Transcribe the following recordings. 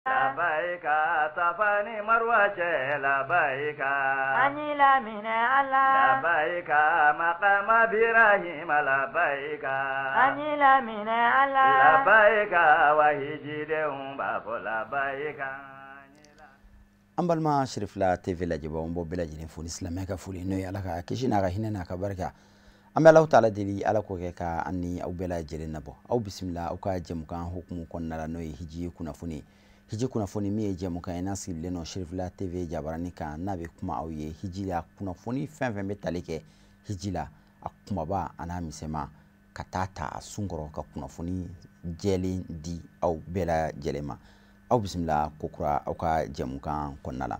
Labayika Safa ni Marwa cɛ labayika. An y'i laminɛ Ala. Labayika maqama Birahima labayika. An y'i laminɛ Ala. Labayika wa hijidenw b'a fɔ labayika. An balima Cherifla TV lajɛbaw, n b'aw bɛɛ lajɛlen fo ni silamɛya ka foli, n'o ye Ala ka kisi n'a ka hinɛ n'a ka barika. An bɛ Alahu taala deli, Ala k'o kɛ ka an ni aw bɛɛ lajɛlen nabɔ. Aw bisimila aw ka jɛmukan hukumu kɔnɔna la, n'o ye hiji kunnafoni ye. Hiji kunnafoni min ye jɛmukan ye n'a sigilen don Cherifla TV jabarani kan, n'a bɛ kuma aw ye hiji la, kunnafoni fɛn fɛn bɛ tali kɛ hiji la, a kumaba a n'a misɛnman, ka taa ta a sunkɔrɔ ka kunnafoni jɛlen di aw bɛɛ lajɛlen ma. Aw bisimila kokura aw ka jɛmukan kɔnɔna la.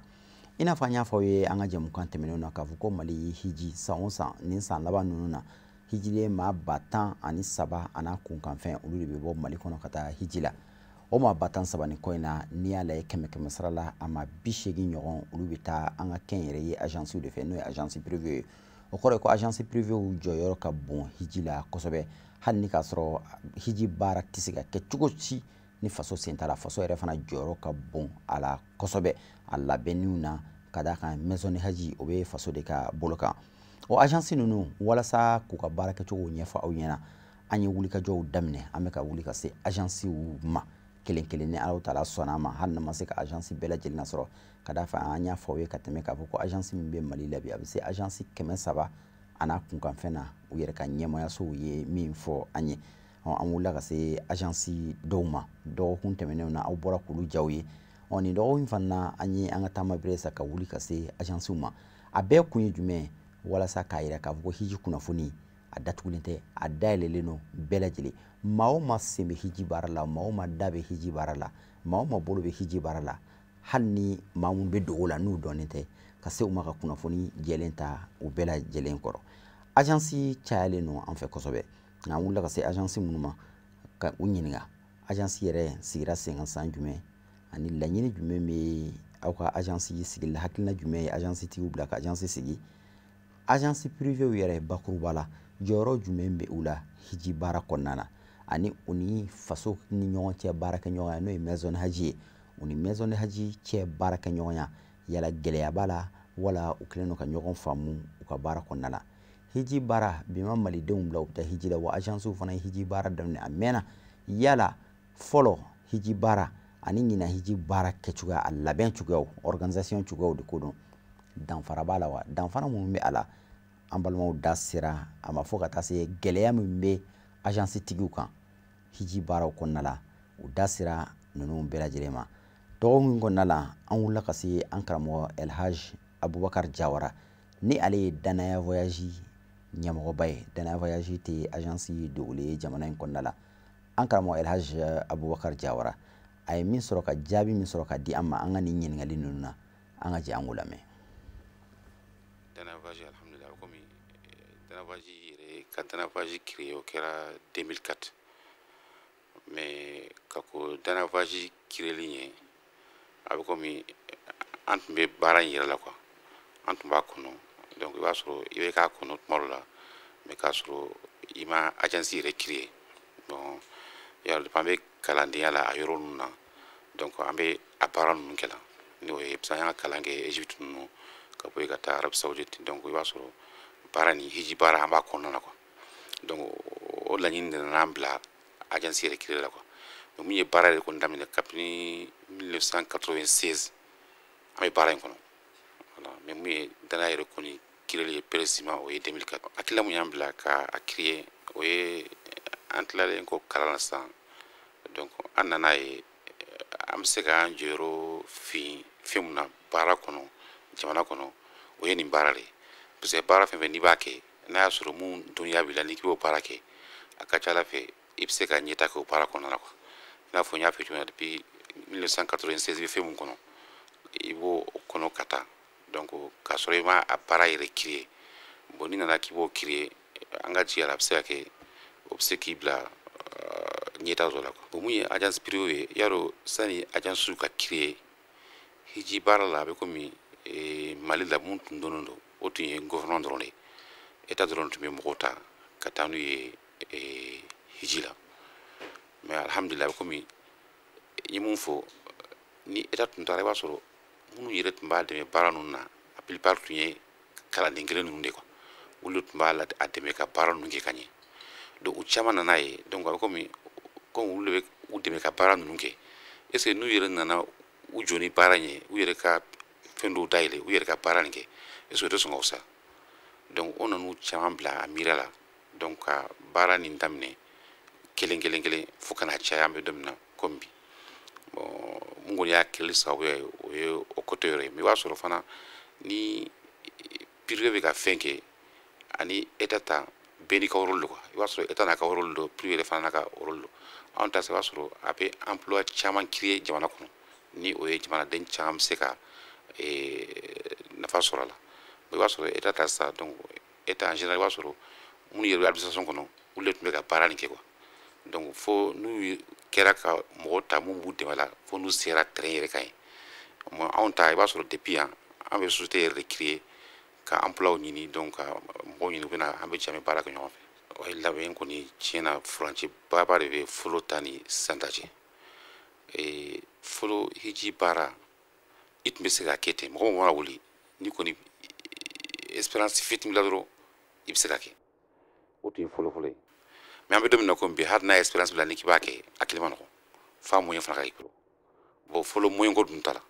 I n'a fɔ an y'a fɔ aw ye an ka jɛmukan tɛmɛnenw na k'a fɔ ko Mali hiji san o san, nin san laban ninnu na, hijiden maa 13,000 a n'a kunkanfɛn, olu de bɛ bɔ Mali kɔnɔ ka taa hiji la. O maa 13 ni kɔ in na, n'i y'a lajɛ kɛmɛ kɛmɛ sara la, a ma 80 ɲɔgɔn, olu bɛ taa an ka kɛnyɛrɛye agensiw de fɛ, n'o ye agence privée ye. O kɔrɔ ye ko agence privée jɔyɔrɔ ka bon hiji la kosɛbɛ, hali ni k'a sɔrɔ hiji baara tɛ se ka kɛ cogo si ni faso sen t'a la. Faso yɛrɛ fana jɔyɔrɔ ka bon a la kosɛbɛ a labɛnniw na, ka d'a kan maison de hajj o bɛ faso de ka bolo kan. O agence ninnu, walasa k'u ka baara kɛcogow ɲɛfɔ aw ɲɛna, an ye wulikajɔw daminɛ. An bɛ ka wuli ka se agencew ma kelen kelen ni Alahu taala sɔnna a ma, hali n'a ma se ka agence bɛɛ lajɛlen nasɔrɔ, ka d'a kan an y'a fɔ aw ye ka tɛmɛ k'a fɔ ko agence min bɛ Mali la bi, a bɛ se agence 300 a n'a kunkanfɛn na, u yɛrɛ ka ɲɛmayasow ye min fɔ an ye. An wulila ka se agence dɔw ma dɔgɔkun tɛmɛnenw na, aw bɔra k'olu jaw ye. Nin dɔgɔkun fana na, an ye an ka taama bere sa ka wuli ka se agencew ma. A bɛɛ kun ye jumɛn ye? Walasa k'a yira k'a fɔ ko hiji kunnafoni a datugulen tɛ, a dayɛlɛlen don bɛɛ lajɛlen. Maa o maa sen bɛ hiji baara la, maa o maa da bɛ hiji baara la, maa o maa bolo bɛ hiji baara la, hali ni maa minnu bɛ dogo la n'u dɔnnen tɛ, ka se u ma ka kunnafoni jɛlen ta u bɛɛ lajɛlen kɔrɔ. Agence cayalen don an fɛ kosɛbɛ, nka an wulila ka se agence minnu ma ka u ɲininka, agence yɛrɛ sigira sen kan san jumɛn, ani laɲini jumɛn bɛ aw ka agence sigili la, hakilina jumɛn ye agence tigiw bila ka agence sigi, agence privée yɛrɛ bakuruba la jɔyɔrɔ jumɛn bɛ u la hiji baara kɔnɔna na, ani u ni faso ni ɲɔgɔn cɛ baarakɛɲɔgɔnya, n'o ye maison de hajj ye, u ni maison de hajj cɛ baarakɛɲɔgɔnya, yala gɛlɛya b'a la wala u kɛlen don ka ɲɔgɔn faamu u ka baara kɔnɔna la. Hiji baara bi ma malidenw bila u bɛ taa hiji la, wa agencew fana ye hiji baara daminɛ a mɛnna. Yala fɔlɔ hiji baara ani ɲinan hiji baara kɛcogoya, a labɛn cogoyaw, organisation cogoyaw de ko don, danfara b'a la wa? Danfara minnu bɛ a la, an balimaw da sera a ma fo ka taa se gɛlɛya min bɛ agence tigiw kan hiji baaraw kɔnɔna la, u da sera ninnu bɛɛ lajɛlen ma. Dɔgɔkun kɔnɔna la, an wulila ka se an karamɔgɔ El Hadj Abubakar Jawara, ni ale ye Danaya Voyage ɲɛmɔgɔba ye. Danaya Voyage tɛ agence dogolen ye jamana in kɔnɔna la. An karamɔgɔ El Hadj Abubakar Jawara, a ye min sɔrɔ ka jaabi min sɔrɔ ka di an ma an ka nin ɲininkali ninnu na, an ka jɛ an k'o lamɛn. Danaya Voyage, alhamdulillah, komi Danaya Voyage yɛrɛ ka Danaya Voyage créé, o kɛra 2004, mais ka ko Danaya Voyage créeli ɲɛ, a bɛ komi an tun bɛ baara in yɛrɛ la quoi, an tun b'a kɔnɔ. Donc i b'a sɔrɔ i bɛ k'a kɔnɔ tuma dɔ la, mais k'a sɔrɔ i ma agence yɛrɛ créé. Bon, yarɔ depuis an bɛ kalandenya la a yɔrɔ ninnu na, donc an bɛ a baara ninnu kɛ la, n'o ye parce que an y'an ka kalan kɛ Égypte ninnu, ka bɔ yen ka taa Arabie Saoudite. Donc i b'a sɔrɔ baara ni hiji baara an b'a kɔnɔna na quoi. Donc o laɲini de nana an bila agence yɛrɛ créé la quoi. Donc min ye baara yɛrɛ kɔni daminɛ kabini 1996, an bɛ baara in kɔnɔ. Voilà, mais mun ye Danaya yɛrɛ kɔni créé ye précisément, o ye 2004. Hakilina mun y'an bila ka a créer, o ye an tilalen kɔ kalan na sisan. Donc an nana ye an bɛ se k'an jɔyɔrɔ fin fɛn mun na baara kɔnɔ, jamana kɔnɔ, o ye nin baara de ye. Parce que baara fɛn fɛn n'i b'a kɛ, n'a y'a sɔrɔ mun dɔnniya b'i la, n'i k'i b'o baara kɛ, a ka ca Ala fɛ i bɛ se ka ɲɛta kɛ o baara kɔnɔna la quoi. I n'a fɔ n y'a fɔ cogo min na, depuis 1996 i bɛ fɛn mun kɔnɔ, i b'o kɔnɔ ka taa. Donc k'a sɔrɔ i ma a baara yɛrɛ créer, bon n'i nana k'i b'o créer, an ka jigin a la, a bɛ se ka kɛ o bɛ se k'i bila ɲɛta dɔ la quoi. Bon, mun ye agence privée ye, yarɔ sani agence ka créer hiji baara la, a bɛ komi Mali la mun tun dɔnnen don, o tun ye gouvernement dɔrɔn de ye, état dɔrɔn tun bɛ mɔgɔw ta ka taa n'u ye hiji la. Mais alhamdulillah, a bɛ komi n ye mun fɔ, Ni État tun taara, i b'a sɔrɔ minnu yɛrɛ tun b'a dɛmɛ baara ninnu na, a plupart tun ye kalanden kelen ninnu de quoi. Olu tun b'a a dɛmɛ ka baara ninnu kɛ ka ɲɛ. Donc u caman nana ye, donc a bɛ komi olu de bɛ u dɛmɛ ka baara ninnu kɛ. Est ce que n'u yɛrɛ nana u jɔ ni baara in ye, u yɛrɛ ka fɛn dɔw dayɛlɛ, u yɛrɛ ka baara nin kɛ, est ce que o tɛ sɔn ka fisaya? Donc o nan'u caman bila a miiriya la, donc ka baara nin daminɛ kelen kelen kelen fo ka na caya, an bɛ don min na komi bi. Bon, mun kɔni y'a kɛli sababuya ye, o ye o côté yɔrɔ ye. Mais i b'a sɔrɔ fana ni privé bɛ ka fɛn kɛ ani État ta, bɛɛ n'i ka rôle don quoi. I b'a sɔrɔ État n'a ka rôle don, privé yɛrɛ fana n'a ka rôle don. Anw ta, i b'a sɔrɔ a bɛ emploi caman créer jamana kɔnɔ, ni o ye jamanaden caman bɛ se ka nafa sɔrɔ a la. I b'a sɔrɔ État ta sisan, donc État en général, i b'a sɔrɔ minnu yɛrɛ bɛ administration kɔnɔ, olu de tun bɛ ka baara nin kɛ quoi. Donc fo n'u kɛra ka mɔgɔ ta mun b'u dɛmɛ la, fo n'u sera terrain yɛrɛ kan yen. Anw ta, i b'a sɔrɔ depuis yan, an bɛ société yɛrɛ de créer ka emploi ɲini, donc ka mɔgɔw ɲini, u bɛna, an bɛ jɛ, an bɛ baara kɛ ɲɔgɔn fɛ. O ye labɛn kɔni, tiɲɛ na, furancɛba de bɛ fɔlɔ ta ni sisan ta cɛ. Fɔlɔ hiji baara, i tun bɛ se k'a kɛ ten, mɔgɔ mana wuli, n'i kɔni expérience fitinin la dɔrɔn, i bɛ se ka kɛ. O tun ye fɔlɔ fɔlɔ ye. Mais an bɛ don min na komi bi, hali n'a ye expérience bila, n'i k'i b'a kɛ, a kelen ma nɔgɔn, f'a moyen fana ka k'i bolo. Bon, fɔlɔ moyen ko dun t'a la.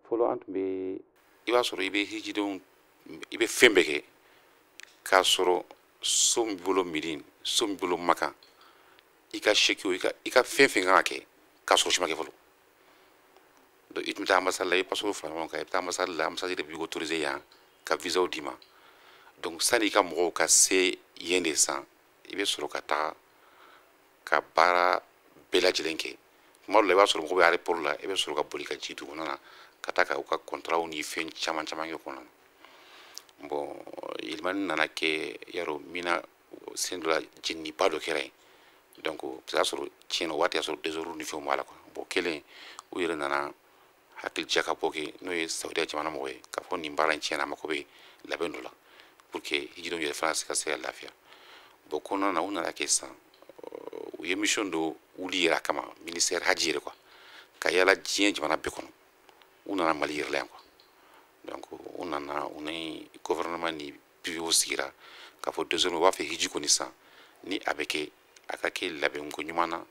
Fɔlɔ an tun bɛ, i b'a sɔrɔ i bɛ hijidenw, i bɛ fɛn bɛɛ kɛ k'a sɔrɔ so min b'i bolo Médine, so min b'i bolo Makan, i ka chèque, i ka fɛn fɛn kan ka kɛ, k'a sɔrɔ si ma kɛ fɔlɔ. Donc i tun bɛ taa ambassade la, i ye passeport fara ɲɔgɔn kan, i bɛ taa ambassade la, ambassade de b'i autoriser yan ka visaw d'i ma. Donc sani i ka mɔgɔw ka se yen de sisan, i bɛ sɔrɔ ka taga ka baara bɛɛ lajɛlen kɛ. Tuma dɔ la, i b'a sɔrɔ mɔgɔw bɛ aéroport la, i bɛ sɔrɔ ka boli ka jigin dugu kɔnɔ na ka taa ka u ka contrat ni fɛn caman caman kɛ kɔnɔ na. Bon, yɛlɛmani nana kɛ yarɔ min na, sen dɔ la jeniniba dɔ kɛra yen. Donc parce que y'a sɔrɔ tiɲɛna, o waati y'a sɔrɔ désordre ni fɛnw b'a la quoi. Bon, kelen u yɛrɛ nana hakili jakabɔ kɛ, n'o ye Saudiya jamana mɔgɔ ye, k'a fɔ nin baara in tiɲɛna, a mako bɛ labɛn dɔ la pour que hijidenw yɛrɛ fana se ka se ka lafiya. Bon, kɔnɔna na, u nana kɛ sisan, u ye mission dɔ wuli yɛrɛ a kama, ministère haji yɛrɛ quoi, ka yala diɲɛ jamana bɛɛ kɔnɔ. U nana Mali yɛrɛ la yan quoi. Donc u nana, u ni gouvernement ni privéw sigira k'a fɔ désormais u b'a fɛ hiji kɔni sisan, ni a bɛ kɛ, a ka kɛ labɛnko ɲuman na,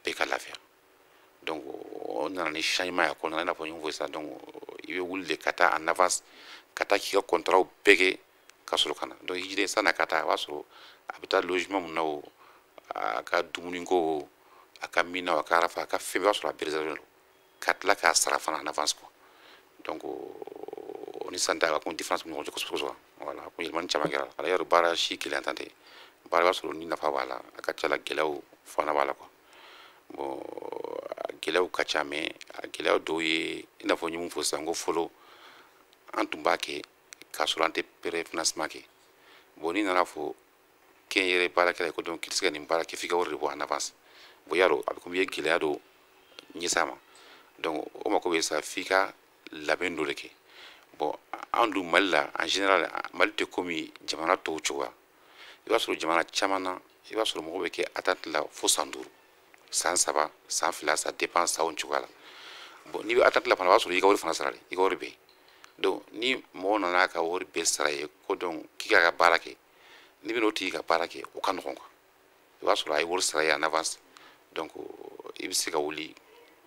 bɛɛ ka lafiya. Donc o nana ni changement ye a kɔnɔna na, i n'a fɔ n y'o fɔ sisan. Donc i bɛ wuli de ka taa en avance, ka taa k'i ka contrat bɛɛ kɛ ka sɔrɔ ka na. Donc hijiden san'a ka taa, a b'a sɔrɔ a bɛ taa logement mun na, o a ka dumuniko, o a ka min na, o a ka arafa, a ka fɛn bɛɛ, b'a sɔrɔ a bɛɛ réservé don, ka tila k'a sara fana en avance quoi. Donc o ni sisan ta, a ko différence bɛ ɲɔgɔn cɛ kosɛbɛ kosɛbɛ. Voilà, ko yɛlɛmani caman kɛra ala yarɔ. Baara si gɛlɛya tan tɛ. Baara, i b'a sɔrɔ ni nafa b'a la, a ka ca la, gɛlɛyaw fana b'a la quoi. Bon, a gɛlɛyaw ka ca, mais a gɛlɛya dɔw ye, i n'a fɔ n ye mun fɔ sisan, ko fɔlɔ an tun b'a kɛ k'a sɔrɔ an tɛ préfinancement kɛ. Bon, n'i nana fɔ kɛnyɛrɛ baarakɛla ye ko donc k'i tɛ se ka nin baara kɛ f'i ka wari de bɔ en avance, bon, yarɔ a bɛ komi i ye gɛlɛya dɔ ɲɛsin a ma. Donc o mako bɛ sa f'i ka labɛn dɔ de kɛ. Bon, an dun Mali la, en général, Mali tɛ komi jamana tɔw cogoya. I b'a sɔrɔ jamana caman na, i b'a sɔrɔ mɔgɔw bɛ kɛ attente la fo san 5, san 3, san 2, ça dépend sanw cogoya la. Bon, n'i bɛ attente la fana, o b'a sɔrɔ i ka wari fana sara de, i ka wari bɛ yen. Donc ni mɔgɔ nana ka wari bɛɛ sara ye ko donc k'i k'a ka baara kɛ, n'i bɛna o tigi ka baara kɛ, o ka nɔgɔn quoi. I b'a sɔrɔ a ye wari sara ye en avance, donc i bɛ se ka wuli,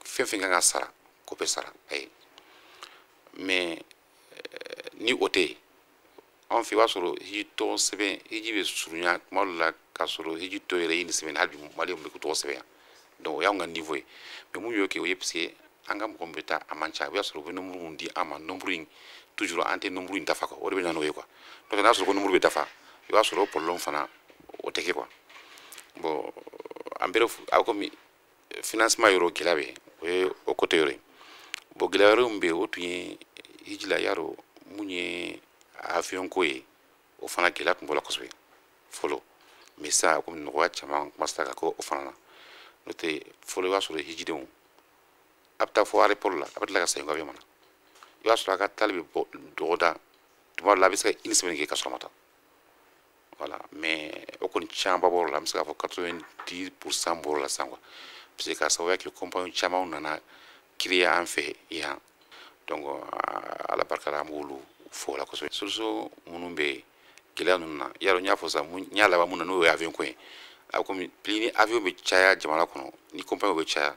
fɛn fɛn kan ka sara, k'o bɛɛ sara a ye. Mais ni o tɛ yen, anw fɛ, i b'a sɔrɔ hiji tɔgɔ sɛbɛn, hiji bɛ surunya tuma dɔ la k'a sɔrɔ hiji tɔ yɛrɛ ye nin sɛbɛn. Hali bi maliyɛnw bɛ k'u tɔgɔ sɛbɛn yan. Donc o y'anw ka niveau ye. Mais mun y'o kɛ, o ye parce que an ka mɔgɔ min bɛ taa, a man ca. I b'a sɔrɔ u bɛ nombre mun di an ma, nombre in toujours an tɛ nombre in dafa quoi. O de bɛ na n'o ye quoi. N'o tɛ, n'a sɔrɔ ko nombre bɛ dafa, i b'a sɔrɔ o problème fana o tɛ kɛ quoi. Bon, an bɛrɛ a komi financement yɔrɔ gɛlɛya bɛ yen, o ye o côté yɔrɔ ye. Bon, gɛlɛya wɛrɛ min bɛ yen, o tun ye hiji la, yarɔ mun ye avion ko ye, o fana gɛlɛya tun b'o la kosɛbɛ fɔlɔ. Mais sisan komi nɔgɔya caman commencé ka kɛ o fana na. N'o tɛ, fɔlɔ i b'a sɔrɔ hijidenw a bɛ taa fɔ aéroport la, a bɛ tila ka segin avion ma na. I b'a sɔrɔ a ka taali bɛ bɔ dɔgɔda, tuma dɔ la a bɛ se ka une semaine kɛ ka sɔrɔ a ma taa. Voilà, mais o kɔni camanba bɔr'o la, an bɛ se k'a fɔ 90% bɔr'o la sisan quoi, parce que k'a sababuya kɛ compagnie caman nana. créer an fɛ yan. Donc Ala barika la, an b'olu fo o la kosɛbɛ. Solution minnu bɛ yen gɛlɛya ninnu na, yarɔ, n y'a fɔ sisan, n y'a laban mun na, n'o ye avion ko ye. A bɛ komi plus ni avion bɛ caya jamana kɔnɔ, ni compagnie bɛ caya,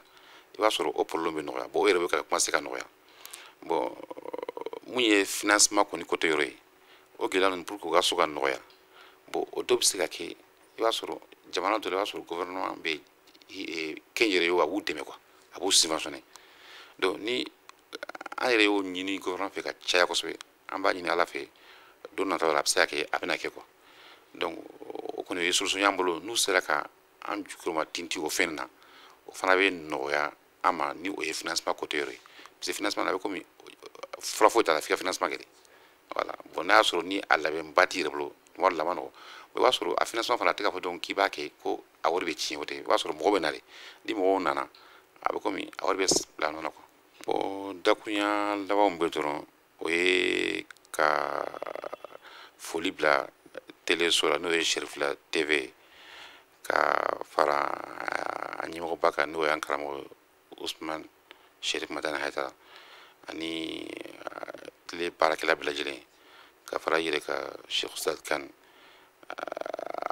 i b'a sɔrɔ o problème bɛ nɔgɔya. Bon, o yɛrɛ bɛ ka commencer ka nɔgɔya. Bon, mun ye financement kɔni côté yɔrɔ ye, o gɛlɛya ninnu, pour que o ka so ka nɔgɔya, bon, o dɔw bɛ se ka kɛ, i b'a sɔrɔ jamana dɔ la, i b'a sɔrɔ gouvernement bɛ kɛnyɛrɛye, a b'u dɛmɛ quoi, a b'u subventionner. Donc ni an yɛrɛ y'o ɲini gouvernement fɛ ka caya kosɛbɛ, an b'a ɲini Ala fɛ, don nataw la, a bɛ se ka kɛ, a bɛna kɛ quoi. Donc o kɔni ye solution y'an bolo. N'u sera ka an jukɔrɔma tinti o fɛn na, o fana bɛ nɔgɔya an ma, ni o ye financement côté yɔrɔ ye, parce que financement a bɛ komi fura foyi t'a la, f'i ka financement kɛ de. Voilà. Bon, n'a y'a sɔrɔ ni a labɛnba t'i yɛrɛ bolo, wari laban nɔgɔ, i b'a sɔrɔ a financement fana, a tɛ k'a fɔ donc k'i b'a kɛ ko a wari bɛ tiɲɛ, o tɛ. I b'a sɔrɔ mɔgɔ bɛ na de, ni mɔgɔw nana, a bɛ komi a wari bɛ bila nɔ na quoi. Bon, dakurunya laban min bɛ dɔrɔn, o ye ka foli bila teleso la, n'o ye Cherifila TV, ka fara a ɲɛmɔgɔba kan, n'o y'an karamɔgɔ Usman Sherif Madani Hayidara, ani tile baarakɛla bɛɛ lajɛlen, ka fara i yɛrɛ ka Cheikh Ustad Kan.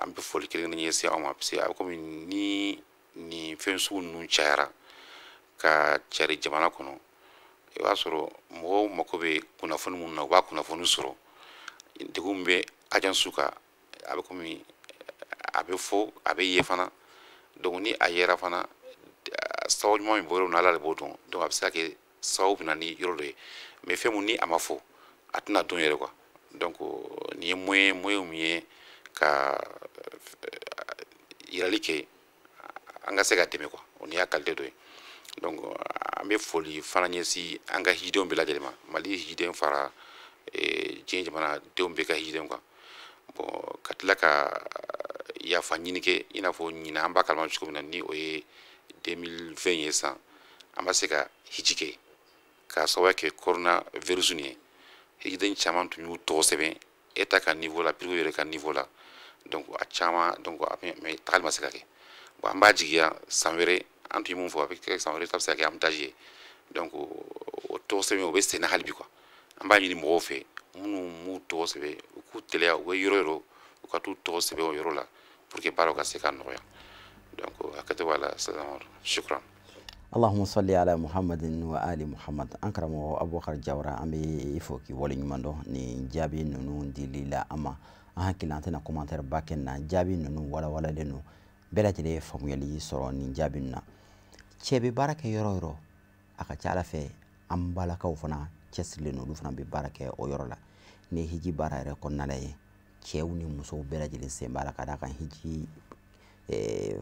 An bɛ foli kelen kelen ɲɛsin aw ma, parce que a bɛ komi ni nin fɛn sugu ninnu cayara ka cari jamana kɔnɔ, i b'a sɔrɔ mɔgɔw mako bɛ kunnafoni minnu na, u b'a kunnafoni sɔrɔ. Degun min bɛ agence kan, a bɛ komi a bɛ fɔ, a bɛ ye fana. Donc ni a yera fana, sababu ɲuman min bɔra o la, Ala de b'o dɔn. Donc a bɛ se ka kɛ sababu bɛ na ni yɔrɔ dɔ ye, mais fɛn mun ni a ma fɔ, a tɛna dɔn yɛrɛ quoi. Donc nin ye moyen min ye ka yirali kɛ, an ka se ka dɛmɛ quoi, o nin y'a qualité dɔ ye. Donc an bɛ foli fana ɲɛsin an ka hijidenw bɛɛ lajɛlen ma, Mali hijiden fara diɲɛ jamanadenw bɛɛ ka hijidenw kan. Bon, ka tila ka yafa ɲini kɛ, i n'a fɔ ɲinan an b'a kalama cogo min na, ni o ye 2020 ye sisan, an ma se ka hiji kɛ k'a sababuya kɛ coronavirus nin ye. Hijiden caman tun y'u tɔgɔ sɛbɛn État ka niveau la, privé yɛrɛ ka niveau la. Donc a caman, donc a mais tagali ma se ka kɛ. Bon, an b'a jigiya san wɛrɛ, an tun ye mun fɔ, a bɛ kɛ san wɛrɛ ta bɛ se ka kɛ avantage ye. Donc o tɔgɔ sɛbɛn, o bɛ senna hali bi quoi. An b'a ɲini mɔgɔw fɛ minnu m'u tɔgɔ sɛbɛn, u k'u teliya, u bɛ yɔrɔ yɔrɔ, u ka t'u tɔgɔ sɛbɛn o yɔrɔ la, pour que baaraw ka se ka nɔgɔya. Donc hakɛto b'a la sisan, shukran. Allahumma salli ala Muhammadin wa ali Muhammad. An karamɔgɔ Abubakar Jawara, an bɛ i fo k'i waleɲuman dɔn nin jaabi ninnu dili la an ma. An hakili, an tɛna commentaire ba kɛ na, jaabi ninnu walawalalen don, bɛɛ lajɛlen ye faamuyali sɔrɔ nin jaabi ninnu na. Cɛ bɛ baara kɛ yɔrɔ o yɔrɔ, a ka ca Ala fɛ, an balakaw fana cɛsirilen don, olu fana bɛ baara kɛ o yɔrɔ la. Ni hiji baara yɛrɛ kɔnɔna la ye, cɛw ni musow bɛɛ lajɛlen sen b'a la, ka d'a kan hiji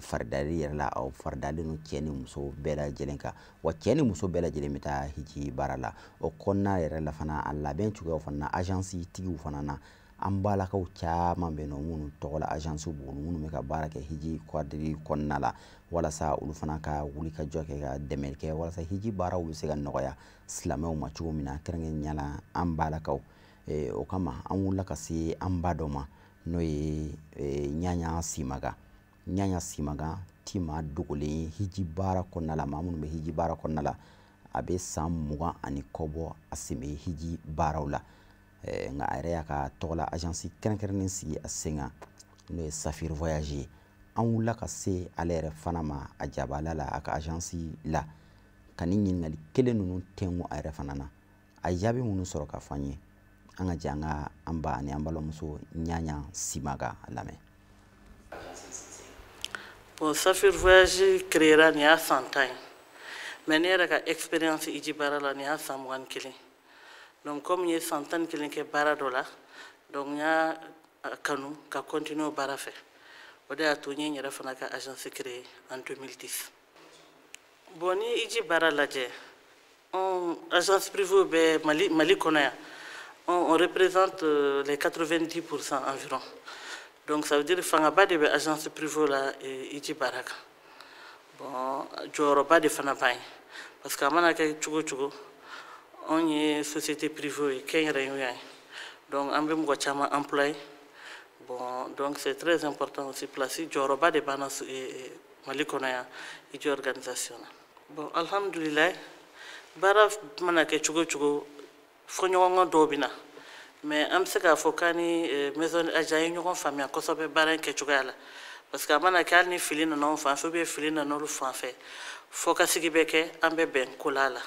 faridali yɛrɛ la, aw faridalen don cɛ ni muso bɛɛ lajɛlen kan. Wa cɛ ni muso bɛɛ lajɛlen bɛ taa hiji baara la. O kɔnɔna yɛrɛ la fana, a labɛn cogoyaw fana na, agence tigiw fana na, an balakaw caman bɛ yen nɔ minnu tɔgɔ la agence b'u bolo, minnu bɛ ka baara kɛ hiji cadre kɔnɔna la, walasa olu fana ka wuli ka jɔ kɛ ka dɛmɛ kɛ, walasa hiji baaraw bɛ se ka nɔgɔya silamɛw ma cogo min na, kɛrɛnkɛrɛnnenya la an balakaw. O kama an wulila ka se an ba dɔ ma, n'o ye Ɲaɲa Simaga. Ɲaɲa Simaga ti maa dogolen ye hiji baara kɔnɔna la, maa minnu bɛ hiji baara kɔnɔna la, a bɛ san 20 ani kɔ bɔ, a sen bɛ hiji baaraw la. Nka a yɛrɛ y'a ka tɔgɔla agence kɛrɛnkɛrɛnnen sigi a sen kan, n'o ye Safir Voyage ye. An wulila ka se ale yɛrɛ fana ma a jabala la, a ka agence la, ka nin ɲininkali kelen ninnu tɛnku a yɛrɛ fana na. A ye jaabi minnu sɔrɔ ka fɔ an ye, an ka jɛ an ka an ba ani an balimamuso Ɲaɲa Simaga lamɛn. Bon, Safir Voyage créera nin y'a san 10 ye, mais ne yɛrɛ ka expérience hiji baara la, nin y'a san 21. Donc comme n ye san 11 kɛ baara dɔ la, donc n y'a kanu ka continuer o baara fɛ. O de y'a to n ye n yɛrɛ fana ka agence créer en 2010. Bon, ni hiji baara lajɛ, anw agence privée bɛ Mali kɔnɔ yan, on représente les 90% environ. Donc ça veut dire fangaba de bɛ agence privée la hiji baara kan. Bon, jɔyɔrɔba de fana b'an ye, parce que a mana kɛ cogo o cogo, anw ye société privée ye, kɛnyɛrɛye y'an ye. Donc an bɛ mɔgɔ caman employé. Bon, donc c'est très important aussi, place jɔyɔrɔba de b'an na Mali kɔnɔ yan hiji organisation na. Bon, alhamdulilayi, Baara mana kɛ cogo o cogo, fɔɲɔgɔnkɔ dɔw bɛ na, mais an bɛ se k'a fɔ k'an ni maison hajj an ye ɲɔgɔn faamuya kosɛbɛ baara in kɛcogoya la, parce que a mana kɛ, hali ni fili nana anw fan fɛ ou bien fili nana olu fan fɛ, fɔ ka sigi bɛ kɛ, an bɛ bɛn ko la la,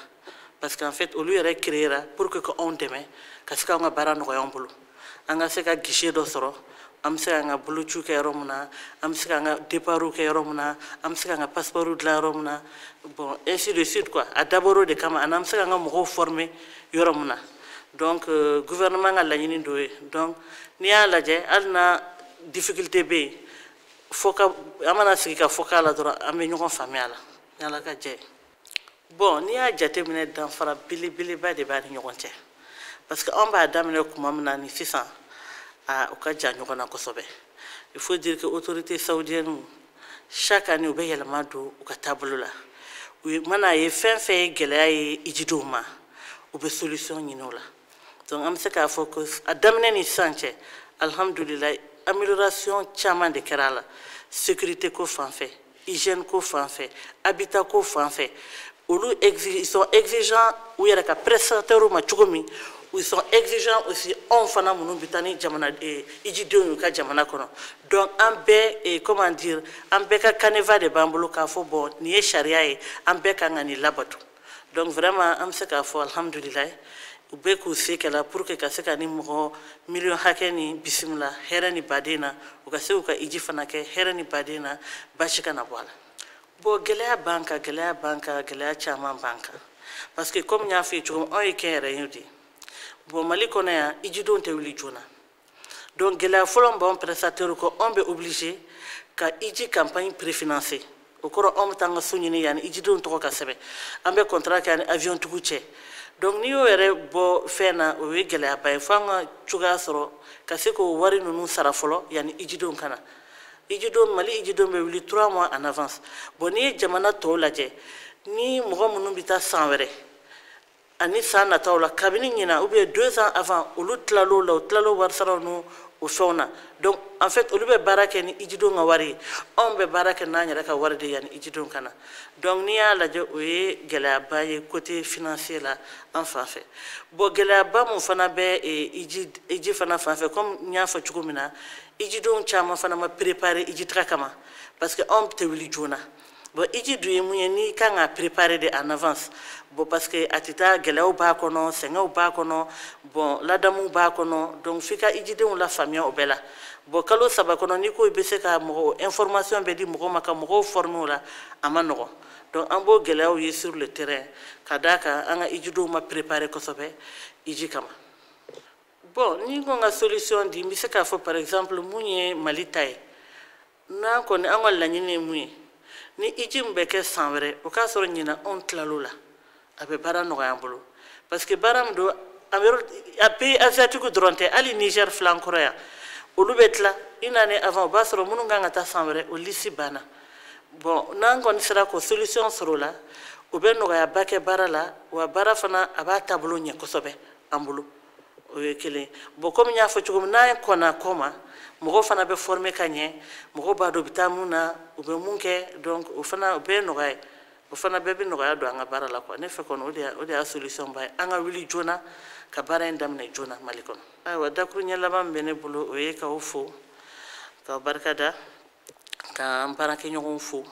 parce que en fait olu yɛrɛ créera pour que ka anw dɛmɛ ka se k'anw ka baara nɔgɔya an bolo, an ka se ka guichet dɔ sɔrɔ, an bɛ se k'an ka bolociw kɛ yɔrɔ min na, an bɛ se k'an ka départw kɛ yɔrɔ min na, an bɛ se k'an ka passeport dilan yɔrɔ min na, bon, ainsi de suite quoi. A dabɔra o de kama, ani an bɛ se k'an ka mɔgɔw former yɔrɔ min na. Donc gouvernement ka laɲini dɔ ye. Donc n'i y'a lajɛ, hali na difficulté bɛ yen, fɔ ka an mana sigi ka fɔ k'a la dɔrɔn, an bɛ ɲɔgɔn faamuya a la, ni Ala ka jɛ ye. Bon, n'i y'a jateminɛ, danfara belebeleba de b'a ni ɲɔgɔn cɛ, parce que anw b'a daminɛ tuma min na ni sisan, a u ka jan ɲɔgɔn na kosɛbɛ. Il faut dire que autorité saoudienne, chaque année u bɛ yɛlɛma don u ka taabolo la. U mana ye fɛn fɛn ye gɛlɛya ye ijidenw ma, u bɛ solution ɲini o la. Donc an bɛ se k'a fɔ ko a daminɛ ni sisan cɛ, alhamdulilayi, amélioration caman de kɛra a la, sécurité ko fan fɛ, hygiène ko fan fɛ, habitat ko fan fɛ. Olu ils sont exigeants u yɛrɛ ka prestataires ma cogo min, ils sont exigeants aussi anw fana minnu bɛ taa ni jamana ijidenw y'u ka jamana kɔnɔ. Donc an bɛɛ, comment dire, an bɛɛ ka canevas de b'an bolo k'a fɔ bon, nin ye sariya ye, an bɛɛ kan ka nin labato. Donc vraiment an bɛ se k'a fɔ alhamdulilayi, u bɛ k'u se kɛ la pour que ka se ka ni mɔgɔ miliyɔn hakɛ ni bisimila hɛrɛ ni baden na, u ka se k'u ka iji fana kɛ hɛrɛ ni baden na, basi kana bɔ a la. Bon, gɛlɛya b'an kan, gɛlɛya b'an kan, gɛlɛya caman b'an kan, parce que comme n y'a f'i ye cogo min, anw ye kɛnyɛrɛye de ye. Bon, Mali kɔnɔ yan, ijidenw tɛ wuli joona. Donc gɛlɛya fɔlɔ min b'anw prestataire kɔ, anw bɛ obligé ka iji campagne préfinancer. O kɔrɔ, anw bɛ taa an ka so ɲini yanni ijidenw tɔgɔ ka sɛbɛn, an bɛ contrat kɛ ani avion tigiw cɛ. Donc n'i y'o yɛrɛ bɔ fɛn na, o ye gɛlɛyaba ye, fo an ka cogoya sɔrɔ ka se k'o wari ninnu sara fɔlɔ yanni ijidenw ka na. Ijidenw, Mali ijidenw bɛ wuli 3 mois en avance. Bon, n'i ye jamana tɔw lajɛ, ni mɔgɔ minnu bɛ taa san wɛrɛ ani san nataw la, kabini ɲina ou bien 2 ans avant, olu tilal'o la, u tilal'o wari saraw n'o o fɛnw na. Donc en fait olu bɛ baara kɛ ni ijidenw ka wari ye, anw bɛ baara kɛ n'an yɛrɛ ka wari de yanni ijidenw ka na. Donc n'i y'a lajɛ, o ye gɛlɛyaba ye côté financier la an fan fɛ. Bon, gɛlɛyaba mun fana bɛ iji fana fan fɛ, comme n y'a fɔ cogo min na, ijidenw caman fana ma préparer iji taga kama, parce que anw tɛ wuli joona. Bon, iji dun ye mun ye, n'i kan ka préparer de en avance. Bon, parce que a tɛ taa, gɛlɛyaw b'a kɔnɔ, sɛgɛnw b'a kɔnɔ, bon, ladamuw b'a kɔnɔ. Donc f'i ka ijidenw lafaamuya o bɛɛ la. Bon, kalo 3 kɔnɔ, n'i ko i bɛ se ka mɔgɔ information bɛɛ di mɔgɔw ma, ka mɔgɔw former o la, a ma nɔgɔn. Donc an b'o gɛlɛyaw ye sur le terrain, ka d'a kan an ka ijidenw ma préparer kosɛbɛ iji kama. Bon, ni ko n ka solution di, n bɛ se k'a fɔ par exemple mun ye Mali ta ye, n'an kɔni an ka laɲini ye mun ye, ni iji min bɛ kɛ san wɛrɛ, o k'a sɔrɔ ɲinan anw tilal'o la, a bɛ baara nɔgɔya an bolo, parce que baara min don, a bɛ a pays asiatique dɔrɔn tɛ, hali Niger filan kɔrɔ yan, olu bɛ tila une année avant, o b'a sɔrɔ minnu kan ka taa san wɛrɛ, o liste banna. Bon, n'an kɔni sera k'o solution sɔrɔ o la, o bɛ nɔgɔyaba kɛ baara la, wa baara fana a b'a taabolo ɲɛ kosɛbɛ an bolo. O ye kelen. Bon, komi n y'a fɔ cogo min, n'an kɔnna kɔ ma, mɔgɔw fana bɛ former ka ɲɛ, mɔgɔw b'a dɔn u bɛ taa mun na, u bɛ mun kɛ. Donc o fana o bɛɛ ye nɔgɔya ye, o fana bɛɛ bɛ nɔgɔya don an ka baara la quoi. Ne fɛ kɔni, o de y'a solution ba ye, an ka wuli joona ka baara in daminɛ joona Mali kɔnɔ. Ayiwa, dakuruɲɛ laban min bɛ ne bolo, o ye k'aw fo, k'aw barikada, k'an baarakɛɲɔgɔnw fo,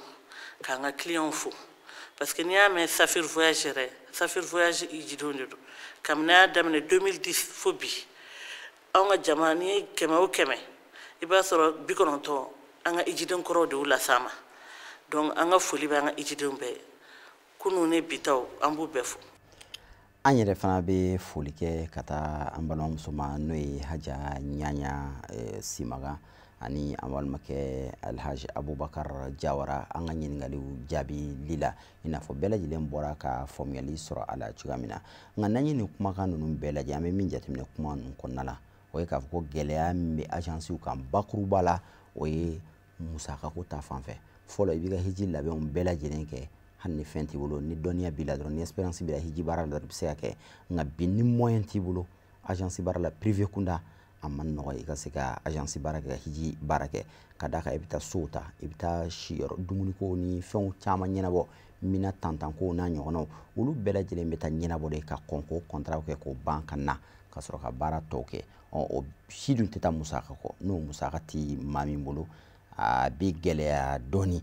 k'an ka clients fo, parce que n'i y'a mɛn Safir Voyage yɛrɛ, Safir Voyage ijidenw de don. Kabini a y'a daminɛ 2010 fo bi, anw ka jama, n'i ye 100 o 100, i b'a sɔrɔ 90 an ka ijiden kɔrɔw de y'u las'an ma. Donc an ka foli bɛ an ka ijidenw bɛɛ ye, kunun ni bitaw, an b'u bɛɛ fo. An yɛrɛ fana bɛ foli kɛ ka taa an balimamuso ma, n'o ye Haja Ɲaɲa Simaga, ani an balimakɛ Alhaji Abubakar Jawara, an ka ɲininkaliw jaabili la, i n'a fɔ bɛɛ lajɛlen bɔra ka faamuyali sɔrɔ a la cogoya min na. Nka n'an ye nin kumakan ninnu bɛɛ lajɛ, an bɛ min jateminɛ kuma ninnu kɔnɔna la, o ye k'a fɔ ko gɛlɛya min bɛ agensiw kan bakuruba la, o ye musakako ta fan fɛ. Fɔlɔ, i b'i ka hiji labɛnw bɛɛ lajɛlen kɛ, hali ni fɛn t'i bolo, ni dɔnniya b'i la dɔrɔn, ni expérience b'i la hiji baara la dɔrɔn, i bɛ se ka kɛ. Nka bi, ni moyen t'i bolo agence baara la, privé kunda, a man nɔgɔ i ka se ka agence baara kɛ, ka hiji baara kɛ, ka d'a kan i bɛ taa sow ta, i bɛ taa si yɔrɔ, dumuniko ni fɛnw caman ɲɛnabɔ. Mina tantanko n'a ɲɔgɔnnaw, olu bɛɛ lajɛlen bɛ taa ɲɛnabɔ de ka kɔn k'o contrat kɛ k'o ban ka na ka sɔrɔ ka baara tɔw kɛ. Ɔ, o si dun tɛ taa musaka kɔ, n'o musaka ti maa min bolo, a bɛ gɛlɛya dɔɔni.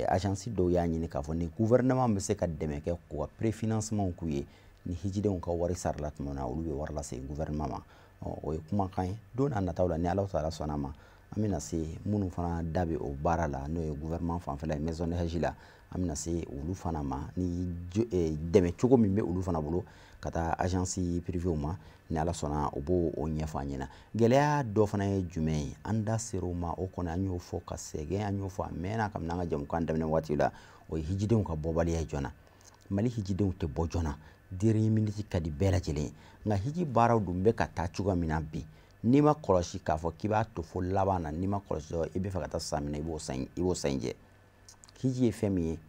Agence dɔw y'a ɲini k'a fɔ ni gouvernement bɛ se ka dɛmɛ kɛ k'u ka préfinancement k'u ye, ni hijidenw ka wari sarala tuma min na, olu bɛ wari lase gouvernement ma. Ɔ, o ye kumakan ye. Don n'a nataw la, ni Alahu taala sɔnna a ma, an bɛna se minnu fana da bɛ o baara la, n'o ye gouvernement fanfɛla ye, maison de hajj la, an bɛna se olu fana ma ni dɛmɛ cogo min bɛ olu fana bolo ka taa agence privée ma. Ni Ala sɔnna, o b'o ɲɛfɔ an ɲɛna. Gɛlɛya dɔ fana ye jumɛn ye? An da ser'o ma, o kɔni an y'o fɔ ka sɛgɛn, an y'o fɔ a mɛnna kabini an ka jamukan daminɛ waati la, o ye hijidenw ka bɔbaliya ye joona. Mali hijidenw tɛ bɔ joona, dernière minute ka di bɛɛ lajɛlen ye. Nka hiji baaraw dun bɛ ka taa cogoya min na bi, n'i ma kɔlɔsi k'a fɔ k'i b'a to fo laban na, n'i ma kɔlɔsi dɔrɔn i bɛ fɛ ka taa san min na, i b'o san in jɛ. Hiji ye fɛn min ye,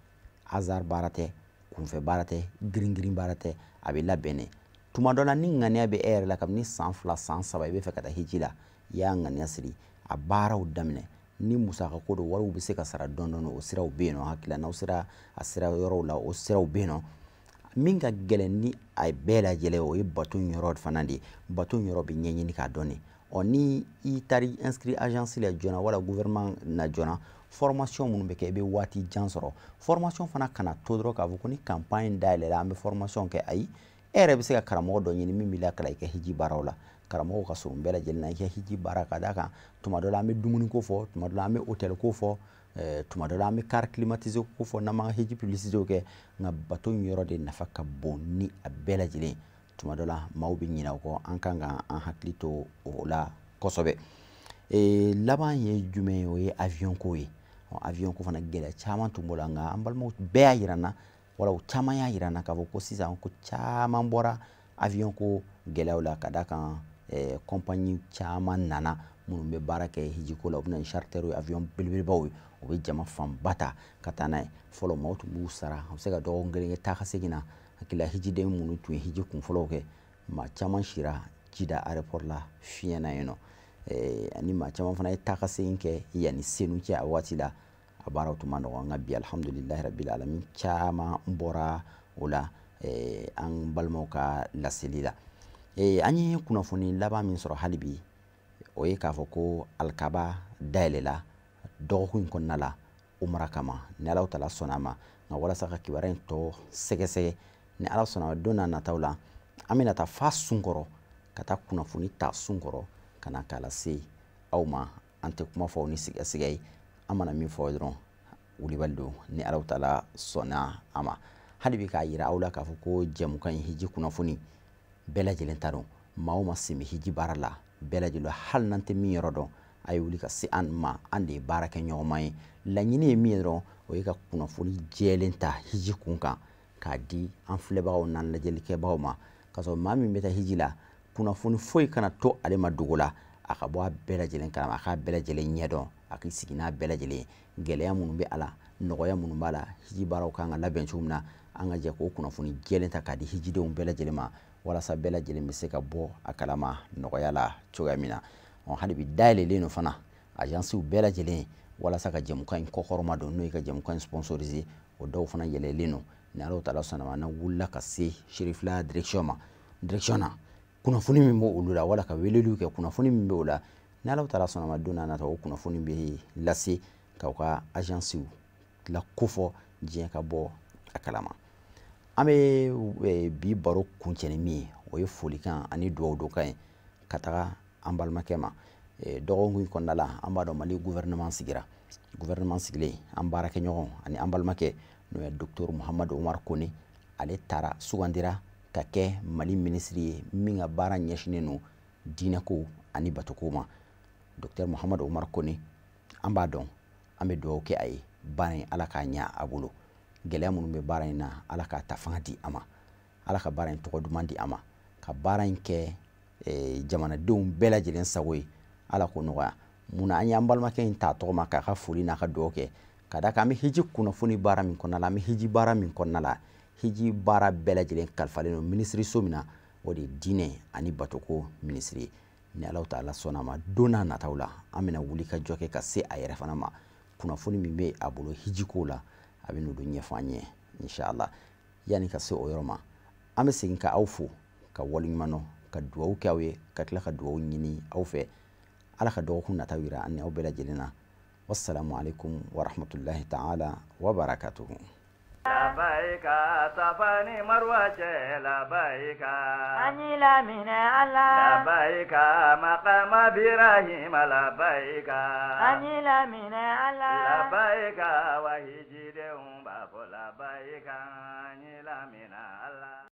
hasard baara tɛ, kunfɛ baara tɛ, girin girin baara tɛ, a bɛ labɛn de. Tuma dɔ la, ni ŋaniya bɛ e yɛrɛ la, kabini san 2, san 3, i bɛ fɛ ka taa hiji la, i y'a ŋaniya siri, a baaraw daminɛ. Ni musaka ko don, wariw bɛ se ka sara dɔɔni dɔɔni, o siraw bɛ yen nɔ. Hakili la, n'aw sera a sira yɔrɔw la, o siraw bɛ yen nɔ. Min ka gɛlɛn ni a bɛɛ lajɛlen, o ye bato in yɔrɔ fana de ye. Bato in yɔrɔ bɛ ɲɛɲini k'a dɔn de. Ɔ, ni i taar'i inscrit agence la joona wala gouvernement na joona, formation minnu bɛ kɛ, i bɛ waati jan sɔrɔ. Formation fana kana to dɔrɔn k'a fɔ ko ni campagne dayɛlɛla, an bɛ formation kɛ. Ayi, e yɛrɛ bɛ se ka karamɔgɔ dɔ ɲini min b'i lakalan i ka hiji baaraw la. Karamɔgɔw ka surun bɛɛ lajɛlen na i ka hiji baara, ka d'a kan tuma dɔ la an bɛ dumuni ko fɔ, tuma dɔ la an bɛ hôtel ko fɔ, tuma dɔ la an bɛ car climatisé ko fɔ n'an m'an ka hiji publicité kɛ. Nka bato in yɔrɔ de nafa ka bon ni a bɛɛ lajɛlen. Tuma dɔ la maaw bɛ ɲinɛ o kɔ, an kan ka an hakili to o la kosɛbɛ. Laban ye jumɛn ye? O ye avion ko ye. Avion ko fana, gɛlɛya caman tun b'o la, nka an balimaw bɛɛ y'a yira n na, wala u caman y'a yira n na k'a fɔ ko sisan ko caman bɔra avion ko gɛlɛyaw la, ka d'a kan compagnie caman nana minnu bɛ baara kɛ hijiko la. U bɛ na ni charter ye, avion belebelebaw ye, u bɛ jama fanba ta ka taa n'a ye. Fɔlɔ, maaw tun b'u sara, a bɛ se ka dɔgɔkun kelen kɛ taa ka segin na. Hakili la, hijiden minnu tun ye hiji kunfɔlɔw kɛ, maa caman sira Jida aéroport la fiɲɛ na yen nɔ, ani maa caman fana ye taa ka segin kɛ yanni Senu cɛ. A waati la, a baaraw tun ma nɔgɔn, nka bi, alhamdulilahi rabil alamin, caman bɔra o la an balimaw ka laseli la. An ye kunnafoni laban min sɔrɔ hali bi, o ye k'a fɔ ko alikaba dayɛlɛla dɔgɔkun in kɔnɔna la umra kama, ni Alahu taala sɔnna a ma. Nka walasa ka kibaruya in tɔ sɛgɛsɛgɛ, ni Ala sɔnna a ma, don n'a nataw la, an bɛna taa fa sun kɔrɔ ka taa kunnafoni ta sun kɔrɔ ka na k'a lase aw ma. An tɛ kuma fɔ aw ni sigasɛgɛ ye, an mana min fɔ dɔrɔn, wulibali don, ni Alahu taala sɔnna a ma. Hali bi k'a yira aw la k'a fɔ ko jɛmukan in, hiji kunnafoni, bɛɛ lajɛlen ta don. Maa o maa sen bɛ hiji baara la, bɛɛ lajɛlen, hali n'an tɛ min yɔrɔ dɔn, a ye wuli ka se an ma. An de ye baara kɛ ɲɔgɔnma ye. Laɲini ye min ye dɔrɔn, o ye ka kunnafoni jɛlen ta hiji kun kan k'a di an filɛbagaw n'an lajɛlikɛbagaw ma, k'a sɔrɔ maa min bɛ taa hiji la, kunnafoni foyi kana to ale ma dogo la. A ka bɔ a bɛɛ lajɛlen kalama, a k'a bɛɛ lajɛlen ɲɛdɔn, a k'i sigi n'a bɛɛ lajɛlen ye. Gɛlɛya minnu bɛ a la, nɔgɔya minnu b'a la, hiji baaraw kan ka labɛn cogo min na, an ka jɛ k'o kunnafoni jɛlen ta k'a di hijidenw bɛɛ lajɛlen ma, walasa bɛɛ lajɛlen bɛ se ka bɔ a kalama nɔgɔya la cogoya min na. Ɔ, hali bi dayɛlɛlen don fana agencew bɛɛ lajɛlen walasa ka jɛmukan in kɔkɔrɔma don, n'o ye ka jɛmukan in sponsoriser, o dɔw fana yɛlɛlen don. Ni Alahu taala sɔnna ma, n'an wulila ka se Cherifila direction ma, direction na, kunnafoni min b'o olu la, wala ka weleliw kɛ, kunnafoni min bɛ o la, ni Alahu taala sɔnna ma, don n'a nataw, o kunnafoni bɛ lase k'aw ka agencew la kofɔ diɲɛ ka bɔ a kalama. An bɛ bi baro kuncɛ ni min ye, o ye folikan ani dugawu donkan ye ka taga an balimakɛ ma. Dɔgɔkun in kɔnɔna la, an b'a dɔn Mali gouvernement sigira. Gouvernement sigilen, an baarakɛɲɔgɔn ani an balimakɛ, n'o ye docteur Muhamadu Umar Kone, ale taara sugandira ka kɛ Mali minisiri ye min ka baara ɲɛsinnen don diinɛko ani batoko ma. Docteur Muhamadu Umar Kone, an b'a dɔn, an bɛ dugawu kɛ a ye, baara in, Ala k'a ɲɛ a bolo. Gɛlɛya minnu bɛ baara in na, Ala k'a ta fanga di a ma, Ala ka baara in tɔgɔ duman di a ma, ka baara in kɛ jamanadenw bɛɛ lajɛlen sago ye, Ala k'o nɔgɔya. Munna an y'an balimakɛ in ta tɔgɔ ma k'a ka foli n'a ka dugawu kɛ? Ka d'a kan an bɛ hiji kunnafoni baara min kɔnɔna la, an bɛ hiji baara min kɔnɔna la, hiji baara bɛɛ lajɛlen kalifalen don minisiriso min na, o de ye diinɛ ani batoko minisiri ye. Ni Alahu taala sɔnna a ma, don n'a nataw la, an bɛna wuli ka jɔ kɛ ka se a yɛrɛ fana ma. Kunnafoni min bɛ a bolo hijiko la, a bɛ n'olu ɲɛfɔ an ye. Inshallah, yani ka se o yɔrɔ ma, an bɛ segin ka aw fo ka waleɲuman dɔn, ka duwawu kɛ aw ye, ka tila ka duwawu ɲini aw fɛ. Ala ka dɔgɔkun nata yira an ni aw bɛɛ lajɛlen na. Wassalamu alaikum warahmatullahi ta'ala wa barakatuhu. Labaika Safa ni Marwa cɛ, labaika. An y'i laminɛ Ala. Labaika maqama Birahima, labaika. An y'i laminɛ Ala. Labaika wahijidenw b'a fɔ labaika.